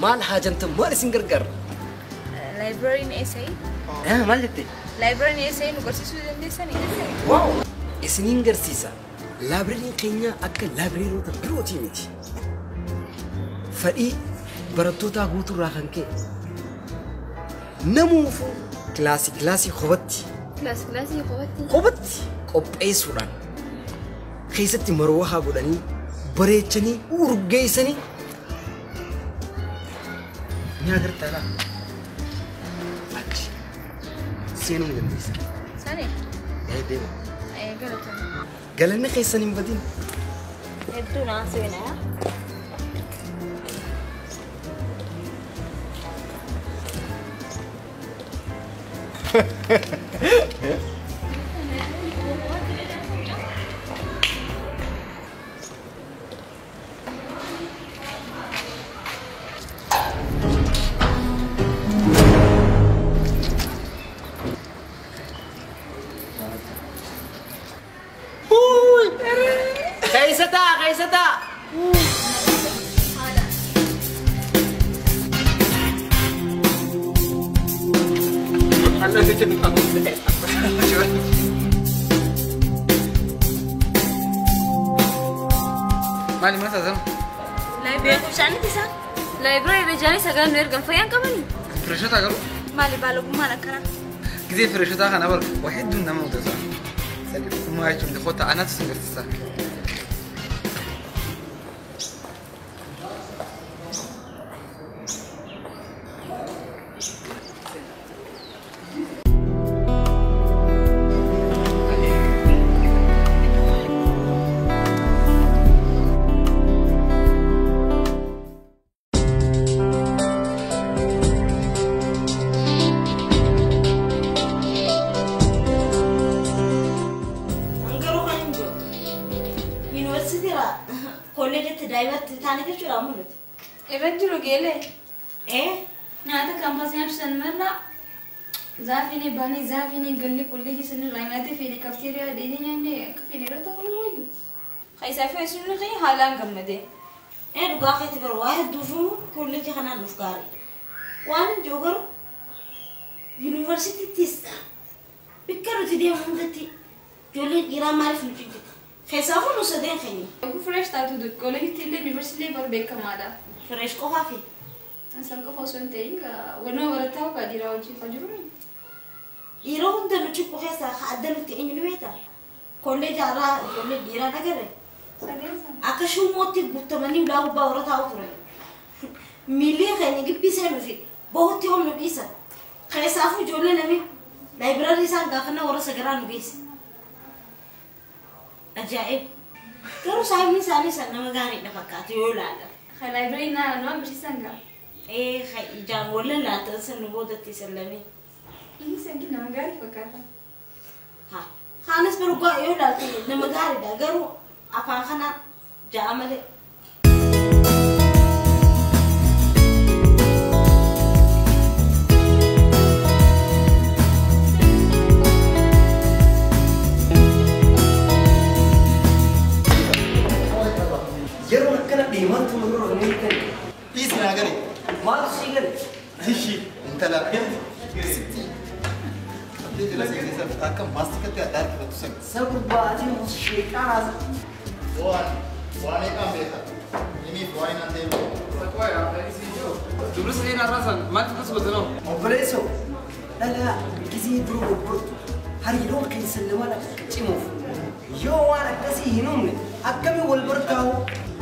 Maal haajantan maal isin gargaara? Laayibrariin eessayi? Maal jette? Laayibrariin eessayi nu garsiisuu dandeessanii? Waaw! Isiniin garsiisa. Laayibrariin keenya akka laayibrariirota birootii miti. Fedhii barattootaa guutuurraa kan ka'e namuufuu kilaasii kilaasii kophaatti Kilaasii kophaatti? Kophaatti qopheessuudhaan keessatti marwaa godhanii bareechanii urgeessanii ni agartaa laa achi seenuu ni dandeessa. Sani? Ee deema. Ee galatoomi. Galanni keessan hin badin. Hedduu naa seenaa. Keessa taa. Maali mana taasisan? Beekumsaanitti isaan Laayibraarii Rajaanis sagal nu ergan fayyaan qabanii? Fireeshota garuu? Maali baalogummaan akkanaa? Gisee fireeshotaa kana bar waa hedduun nama mudata. Saniif jechuun kota anaatu sin garsiisa. Irra jiru geelee? Nyaata kaampaasii nyaachisaan mannaa zaafiin baanii zaafiin galli kolleejii sanirraa nyaata feene kafteeriyaa deemnee nyaannee akka feene irra ta'uu wayyu. Keessaa fi sun keenya haalaan gammadee. Dhugaa keetti bara waa hedduufuu kolleejii kanaan nuuf gaarii. Waan hin jiru garuu yuunivarsiitiittis bakka nuti deemu hundatti ijoolleen dhiiraa maaliif nu cinqiti? Keessaa nu sadeen keenya. Kun fireesh taatu kolleejiitti illee yuunivarsiitii bar beekamaadha. Fireesh qofaa fi? Isaan qofa osoo hin ta'in waluma barataa yookaan dhiiraa wajjin kan jiru. Dhiiroo hunda nu cinqu keessaa adda nutti eenyu ni beektaa? Kolleejii har'aa ijoollee dhiiraa agarre. Akka shumootti guutamanii ulaa gubbaa warra taa'u ture. Miilli keenya gibbii seenuu fi bahutti hoom nu dhiisa. Keessaafuu ijoollee namni laayibiraarii isaan gaafannaa warra sagaraa nu geesse. Ajaa'ib! Garuu saayimni isaanii san nama gaariidha fakkaatu yoo ilaalan. Laayibiraarii nu agarsiisan gaa? Ijaan walla laatan san nu boodatti sallamee. Inni sangi nama gaarii fakkaata. Kaanis bargaa yoo ilaalte nama gaariidha garuu afaan kana ja'a malee. Yeroo akkana deemaa ture yeroo inni ta'e. Dhiisi naa gale. Maal sii gale? Ishii intala sitti. Qabdee jala seenee akka maastikatti adda harkifatu sana. Sabur baatii sheeqaas. Waan waan eegaan beeka. Inni waan hin deemu. Dubris illee narraa san maaltu akkas godhanoo? Obboleessoo dhalaa gisee dura gurgurtu hariiroon keessan lamaan akka cimuuf yoo waan akkasii hin uumne akkamiin wal bartaa'u?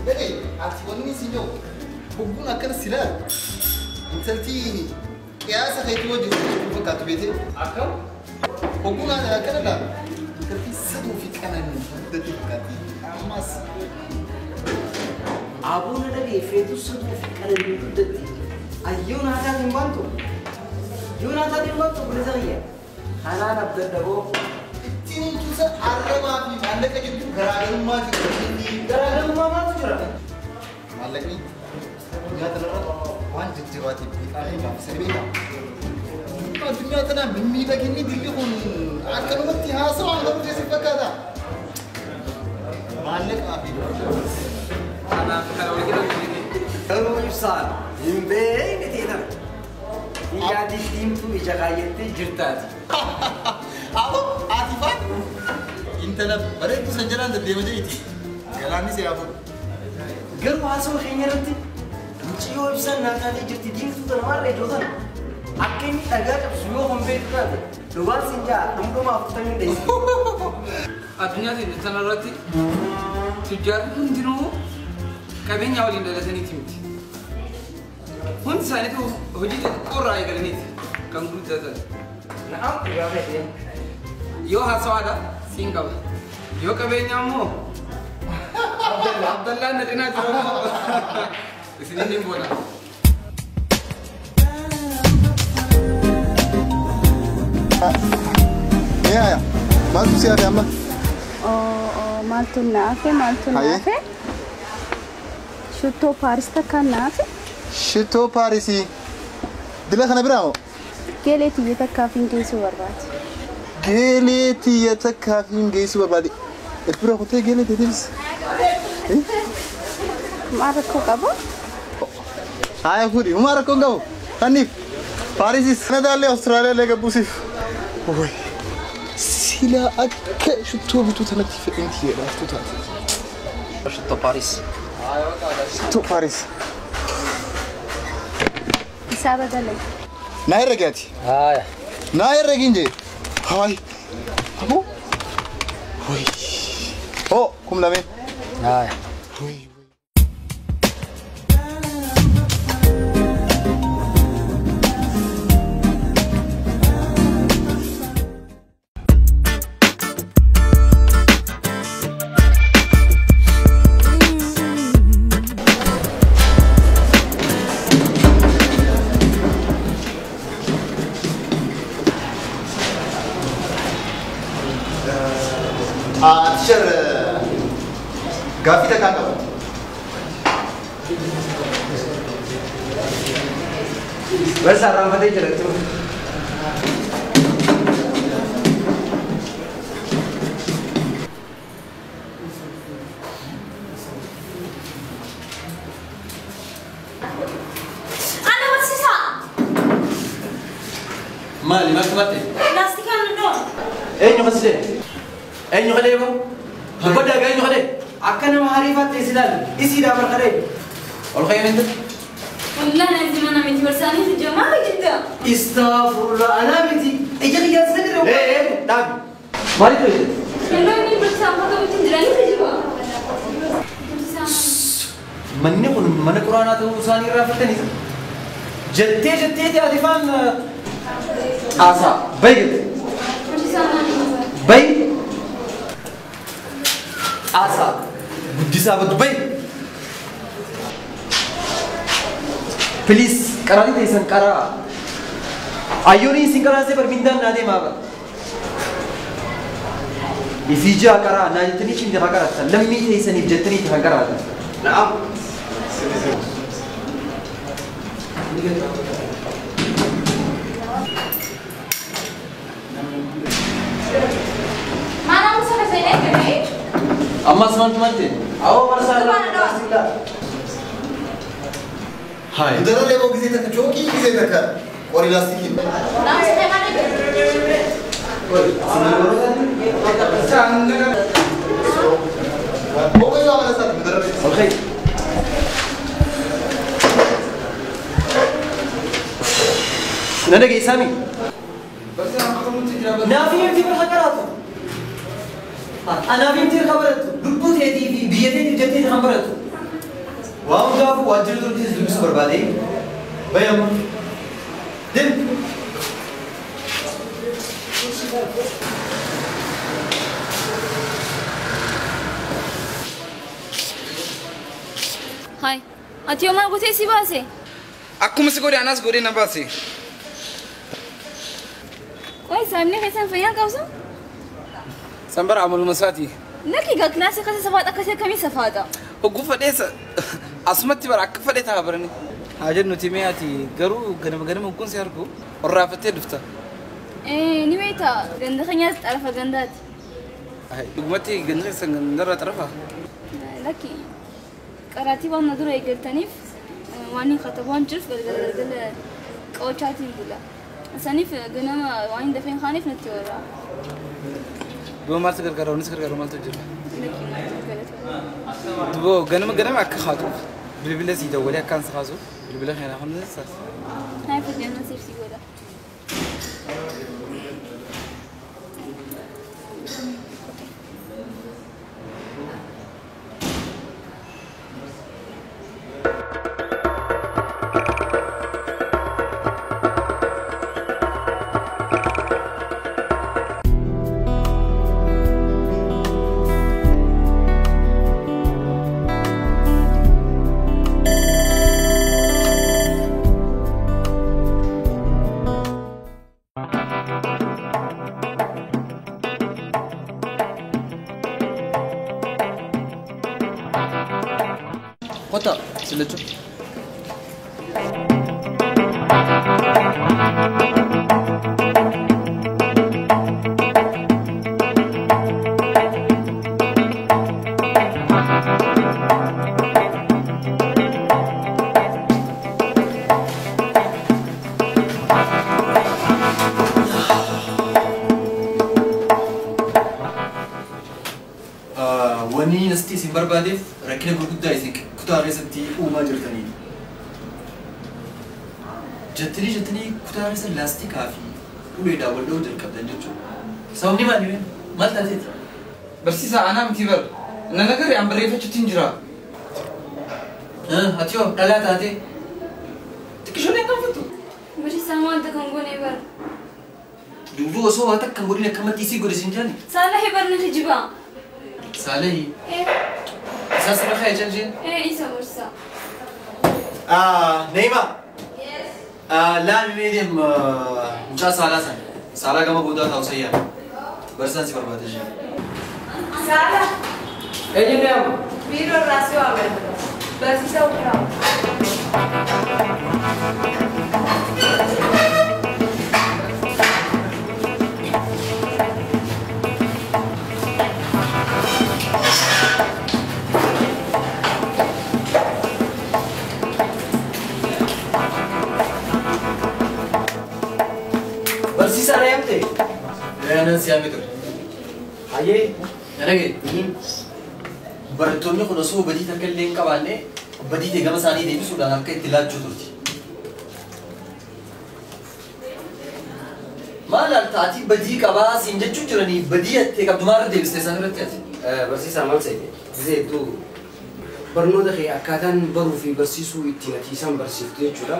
Dhagee ati wanni si jiru hogguun akkana si ilaalu intalti qiyaasa keetii wajjin fakkaatu beetee. Akkam? Hogguun akkana ilaalu intalti saduu fi qananii guddate fakkaatti ammas. Abuuna dhagee feetu saduu fi qananii guddatti ayyoo naataatiin baantu yoo naataatiin baantu obboleessa kiyya kanaan abdadhaboo. Ittiin himtuusa arrabaa fi maallaqa jidduu garaagarummaa jiru. Garaagarummaa maaltu jira? Maallaqni addunyaa kanarra waan jajjabaatiif beekamee gaafisanii beekama. Addunyaa tanaa mimmiidhaginni dilli kun akkanumatti haasawaan garuu jechuun fakkaata. Maallaqaa fi Kanaaf kana wal jedhamu. Garuu ibsaan hin beekne ta'e Iyyaatiif diimtuu ija kaayyatti jirtaati. Aboo ati faan intala bareedduu san jalaan deddeema jeeti. Galaanni si haa. Garuu haasawaa keenya irratti mucayyoo ibsaan naa taatee jirti diimtuu tana maal reedoo tana akka inni dhagaa cabsu yoo hin beektu taate dhugaan siin jaa dhumdhuma afurtamii dheessu. Addunyaa teenya tana irratti tujjaarri hundinuu qabeenya waliin dhalataniiti miti. Hundi isaaniitu hojii xixiqqoo irraa eegalaniiti kan guddatan. Na'am dhugaa fe'ee. Yoo haasawaadha siin qaba. Yoo qabeenya immoo Abdallaan na cinaa jiru isiniin hin boona. Yaa maaltu si hafe amma? Maaltu na hafe maaltu na hafe? Shittoo Paaris takkaan na hafe. Shittoo Paarisii dila kana biraa moo? Geelee tiyya takkaaf hin geessuu barbaade. Geelee tiyya takkaaf hin geessuu barbaade. Bira kutee geelee teetiifis. Maal rakkoo qaba? Haaya fuudhi homaa rakkoo hin qabu. Tanniif Paarisis Kanadaallee Awustiraaliyaallee gabbuusiif. Sila akka shittoo bituu tanatti fedhin tiyya dhaaftuu taate. Shittoo Paaris. Shittoo Paaris. Isaaba dalai. Na herregi ati. Haaya. Na herregi hin jee. Haay. Aboo. Hoy. Hoo kum lameen. Haaya. Hoy. Teacher, gaaffii takkaan qabu. Barsaa irraanfatee jira jechuudha. Ana barsiisaa. Maali maaltu batte? Laastikaan nu dhoon. Eenyu kas jedhe? Eenyu kadhee moo? Dubbaddaa eenyu kadhee? Akka nama hariifattee si ilaalu isiidhaa bar kadhee. Ol ka'ee miti. Wallaan ani mana miti barsaanii jira maal hojjetta? Istaafurraa anaa miti ija kiyyaa si dirree. Ee dhaabi. Maaliif hojjette? Yeroo inni barsaan bakka miti jiranii jiru. Manni kun mana quraanaa ta'uu isaanii irraa fittaniisa. Jettee jettee ati faan xaasaa bayi jette. Bayi xaasaa guddisaa baddu bayi. Please qaraatii teessan qaraa. Ayyooniin isin qaraasee bar mindaan naa deemaa bara. Ifii ja'a qaraa naa jettanii cimdi haa qaraattan lammii teessaniif jettanii itti haa qaraatan. Na'am. Ammas maaltu maal ta'e? Awwa barsaa irraa. Hai. Dararee boo gisee takka chookii gisee takka qorii laastikii. Boo yoo amala isaati dararee. Ol ka'e. Na dhageessaami? Naaf himti bira qaraatu. Anaaf himti kan barattu lubbuu teetii fi biyya teetiif jettee kan barattu. Waan hundaafuu waajjira turtiis dubbisuu barbaade. Bayamu. Dim. Hai. Ati yoo maal gootee si baase? Akkuma si godhe anaas godhee na baase. Qoy saamni keessan fayyaa qabsu? Sanbara amaluma isaati. Lakki egaa kilaasii keessa safaadha akkasii akkamii safaadha? Hogguu fadheessa asumatti bara akka fadhee ta'a barani. Haa jennu timee ati garuu ganama ganama hogguun si argu orraafattee dhufta. Ni beekta ganda keenyaas xarafa gandaati. Dhugumatti ganda keessan gandarraa xarafa? Lakki qaraatii waan na dura eegaltaniif Waan hin katabu waan jiruuf galgala galgala qawachaatiin bula. Saniif ganama waan hin dafeen kaaniif natti warra. Duba maal si gargaara? Wanni si gargaaru maaltu jira? Lakki maaltu galata. Duba ganama ganama akka kaatuuf bilbila sii dawwalee akkaan si kaasuuf bilbila kana hunda saas. Naaf jedhama siif si godha. Kota, sila cu. Wanni nasti isin barbaadeef rakkina gurguddaa isin kutaa keessatti uumaa jirtanii. Jettanii jettanii kutaa keessa laastikaa fi uleedhaan wal dha'uu jalqabdan jechuudha. Sababni maali? Maal taateeti? Barsiisaa anaa miti bar. Na nagarri an barreeffachuutti hin jira. Ati hoo dhalaa taatee? Xiqqishoollee hin gaanfattu? Barsiisaa wanta kan goone bar. Duuduu osoo waan takka hin godhin akkamatti isii godhe siin jaani? Saalahi bar na kijibaa. Salehi. Isa sirra ka'e jal'een? Isa barsiisaa. Neema. Yes. Laami meedim mucaa Saalaa sana. Saalaa gama boodaa taa'u sayyaa. Barsiisaan si barbaada ishee. Saalaa. Eenyu deemu? Biiroo irraa si waaman. Barsiisaa Ukraa. Barsiisaa na yaamte? Nan si yaame ture. Hayyee. Dhagee. Barattoonni kun osoo badii takka illee hin qabaanne badii ta'e gama isaanii deebisuudhaan akka itti laachuu turti. Maal ati badii qabaa siin jechuu jiranii badii attee qabdu maalirra deebistee isaan irratti ati? Barsiisaa maal seete? Gisee hedduu barnoota kee akkaataan baruu fi barsiisuu ittiin ati isaan barsiiftu jechuudha.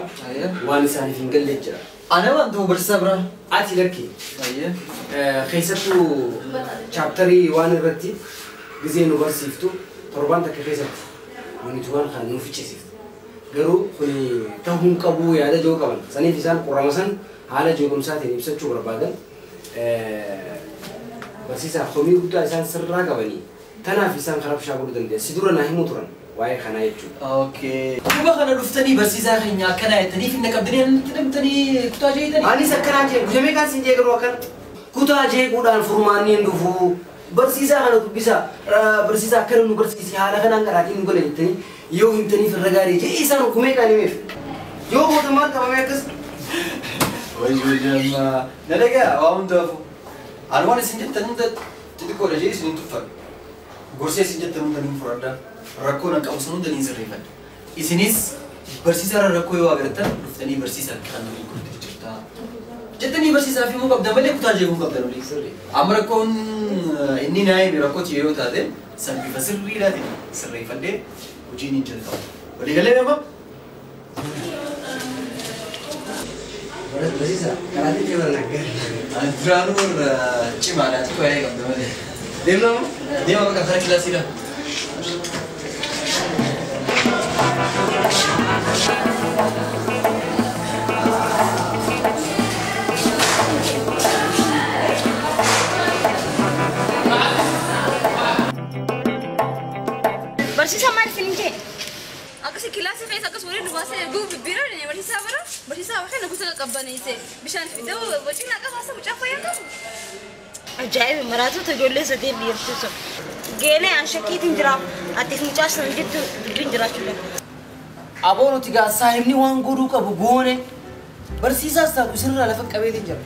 Waan isaaniif hin galle jira. Ana waan ta'u barsiisaa biraa? Ati lakki. Keessattuu chaaptarii waan irratti gisee nu barsiiftu torban takka keessatti wanti waan kana nu fichisiiftu. Garuu kuni ta'uu hin qabu yaada jiru qaban. Saniif isaan qorama san haala jeequmsaatiin ibsachuu barbaadan barsiisaa komii guddaa isaan sirraa qabanii tanaaf isaan karaa bishaan godhuu dandeenya. Si dura naa himuu turan waa'ee kanaa jechuudha. Okay. Duuba kana dhuftanii barsiisaa keenya akkanaa jettanii finna qabdanii nutti dhabdanii kutaa jeetanii. Anis akkanaa jee guyyaa meeqaan siin jee garuu akkana kutaa jeequudhaan furmaanni hin dhufu. Barsiisaa kana dubbisaa barsiisaa akkana nu barsiisi haala kanaan qaraatiin nu gala jettanii yoo himtaniif irra gaarii jee isaan kumee qaanimeef yoo goota maal qabamee akkas. Wajjin na dhagaa waa hundaafu. Ani waan isin jettan hunda xixiqqoodha jee isin hin tuffadhu. Gorsee isin jettan hunda niin fudhadha. Rakkoo nan qabu sun hunda niin sirreeffadha. Isinis barsiisaarra rakkoo yoo agartan dhuftanii barsiisaa kan nuyi godhate jirta. Jettanii barsiisaaf himuu qabdan malee kutaa jeequu qabdan olii. Amma rakkoon inni naa hime rakkoo tiyya yoo taate san bifa sirriidhaatiin sirreeffadhee hojii niin jalqabu. Walii galee nama? Barsiisaa karaa xiqqee barna gaarii. Ani duraanuu irra cimaadha xiqqoo yaa'ee qabda malee. Deemna moo? Deema bakka karaa kilaasiidha. Barsiisaa maal isin jee? Akkasi kilaasii keessa akkas waliin nu baasee duubi bira ni barsiisaa bara barsiisaa waxee na gosa qabbaneesse bishaan fidee wajjin akka haasa mucaa fayyaa qabu. Ajaa'iba maraatota ijoollee sadeen dhiirtuu sun. Geelee an shakkiitiin jira atiif mucaa sana jettu dubbiin jiraachuu danda'a. Aboo nuti gaa saahibni waan godhuu qabu goone barsiisaas taatu isinirraa lafa qabeetiin jira.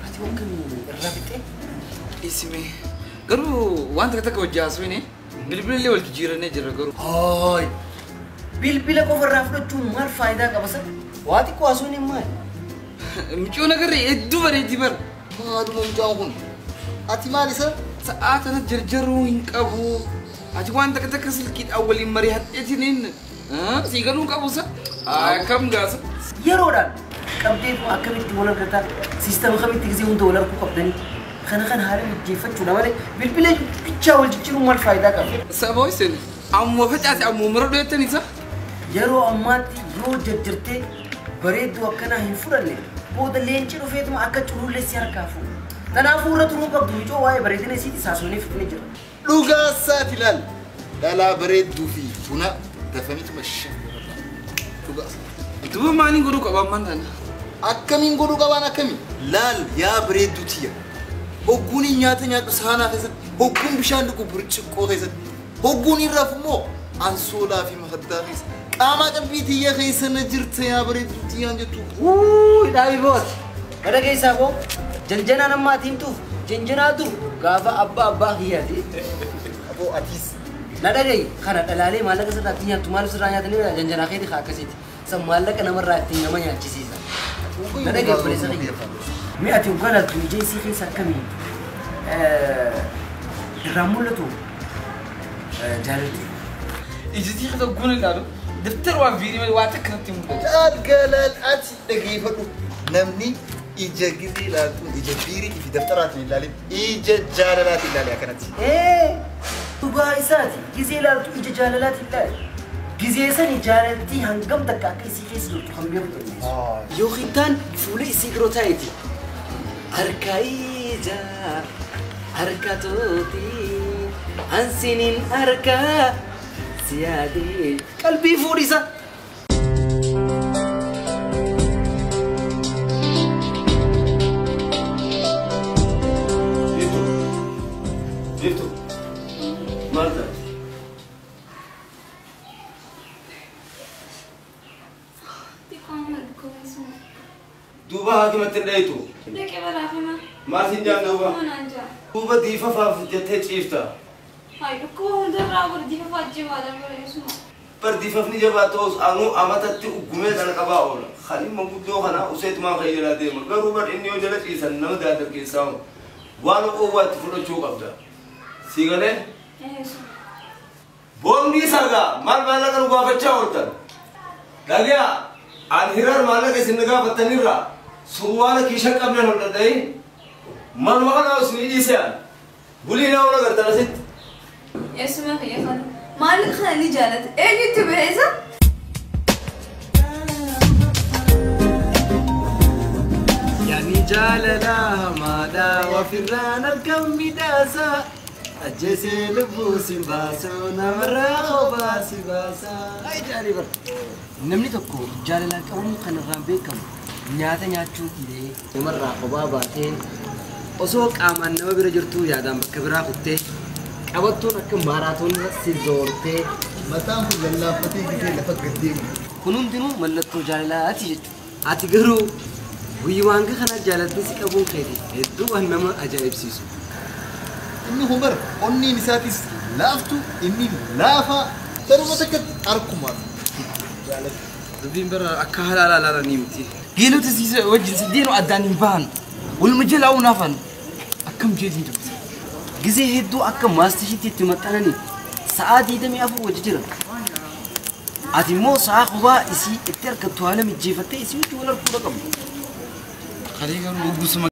Ati waan kamii irraa fixee? Isime garuu waan takka takka hojii haasofne bilbila illee wal jijjiirannee jirra garuu. Hooy! Bilbila qofa irraa fudhachuun maal faayidaa qaba sa? Waa xiqqoo haasofne maali? Mucoo nagarree hedduu bareeddi bara. Maaluma mucaan kun? Ati maal isa? Sa'aa kana jarjaruu hin qabu. Ati waan takka takka silkiidhaan waliin mari'adheetiin sii galuu qabu sa? Akkam gaasa? Yeroodhaan qabdeetu akkamitti wal argataa siistama kamitti gisee hunda wal arguu qabdanii kana kan haala mijjeeffachuudha malee bilbila bichaa wal jijjiiruun maal faayidaa qaba? Saboo isin ammoo facaase ammoo mara dho'ettan isa? Yeroo ammaatti yoo jajjartee bareedduu akkanaa hin fudhanne booda leenci dhufeetuma akka culullee si harkaa fuudha. Kanaafuu irra turuu qabdu ijoo waa'ee bareedina isiitii saasonee fitnee jira. Dhugaa isaati ilaal. Dhalaa bareedduu fi buna dafaniituma shafa. Dhugaa. Duuba maaliin godhuu qaba ammaan tana? Akkamiin godhuu qabaan akkamii? Laal yaa bareedduu tiyya. Hogguun nyaata nyaadhu saanaa keessatti, hogguun bishaan dhugu burcuqqoo keessatti, hogguun hin rafu immoo ansoolaa fi makaddaa keessa. Qaama qalbii tiyya keessa na jirta yaa bareedduu tiyyaan jettu. Wuuy dhaabii booti. Mana keessaa koo janjanaan ammaa himtuuf janjanaa dur gaafa abbaa abbaa kiyyaati. Aboo atiis. Na dhagayi kana dhalaalee maallaqa sirraa ittiin nyaattu maaliif sirraa nyaatanii janjanaa keeti haa akkasiiti. San maallaqa namarraa ittiin nama nyaachisiisa. Na dhagayi obboleessa kiyya. Mi'a ati hoggaa laaltu ija isii keessa akkamii irraa mul'atu jaalalti. Iji isii keessa hogguun ilaalu daftara waan biirii malee waa takka natti mul'atu. Laal ati dhageeffadhu namni ija gizee ilaaltuun ija biiriitii fi daftaraatiin ilaalin ija jaalalaatiin ilaali akkanatti. Dhugaa isaati gizee ilaaltu ija jaalalaatiin ilaali. Gizee sani jaalaltii hangam takka akka isii keessa jirtu kan beeku dandeessu. Yookiin taan fuula isii biroo taa'eeti. Harka ija harka tooti ansiniin harka si yaadee qalbii fuudhisa. Biiftuu. Maal taate? Duuba haakimatti hin dhayitu. Dhaqee baraafama. Maal siin jaan duuba? Manaan jaa. Duuba diifafaaf jettee ciifta. Hayi dhukkuba hundarraa bar diifafaaf jimaadha bareessuma. Bar diifafni jabaa ta'us anuu amatatti uggumee kana qabaa oola. Kan immoo guddoo kana useetumaan kan jalaa deema. Garuu bar inni yoo jala ciisan nama daadargeessaa oola. Waan oowwaatti fudhachuu qabda. Sii galee? Boomni sagaa maal maallaqa nu gaafachaa ooltan? Dhagaa an hirar maallaqa isin gaafattanirra surwaala kiisha qabnan ol dhadha'i manuma kana isin dhiisee bulii naa ola gartan asitti. Eessuma kiyya kana maallaqa kana ni jaalata eenyutti baheessa? Yaani jaalala hamaadhaa wafirraan argam midhaasaa. Ajjeesee lubbuu si baasuu namarraa kophaa si baasaa. Ay jaalii bara. Namni tokko jaalalaan qabuun kan irraan beekamu nyaata nyaachuu dhiibee namarraa kophaa baatee osoo qaamaan nama bira jirtuu yaadaan bakka biraa kuttee qabattuun akka maaraatoonii si zoortee. Mataan kun lallaaffatee gisee lafa gad deemu. Kun hundinuu mallattoo jaalalaati jechuudha. Ati garuu guyyaa hanga kana jaalalli si qabuun keeti hedduu waan nama ajaa'ibsiisu. Inni humar onneen isaatis laaftu inni laafaa daruma takkatti harkumaan jaalatu. Dubbiin bara akka haala ilaalanii miti. Geelota siisa wajjin siddeenuu addaan hin bahan. Waluma jalaa unaafan akkam jeetiin dubbisa. Gizee hedduu akka maastishiitti itti maxxananii sa'aa 24 wajji jira. Ati immoo sa'aa kophaa isii itti argattu haala mijjeeffattee isii wajji wal arguudha qabdu. Kalee garuu gusuma